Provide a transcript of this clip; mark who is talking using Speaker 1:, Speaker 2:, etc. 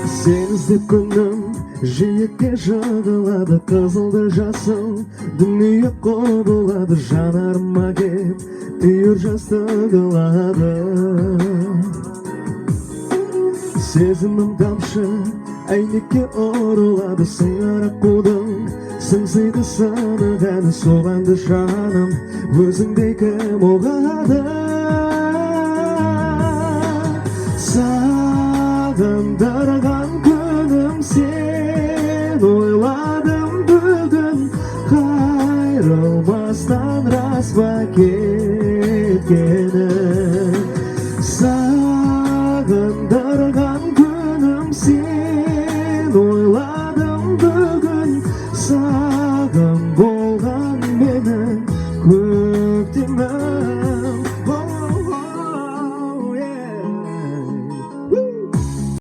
Speaker 1: Сені іздеп күнім жиекке жығылады, қызылды жасыл дүние құбылады, жанарыма кеп түйір жас тығылады. Сезімім тамшы әйнекке ұрылады, сыңар аққудың сыңсиды сынық әні. Соғанды, жаным, өзіңдей кім ұғады? Сағындырған күнім, сен ойладым бүгін, қайрылмастан рас па кеткенің?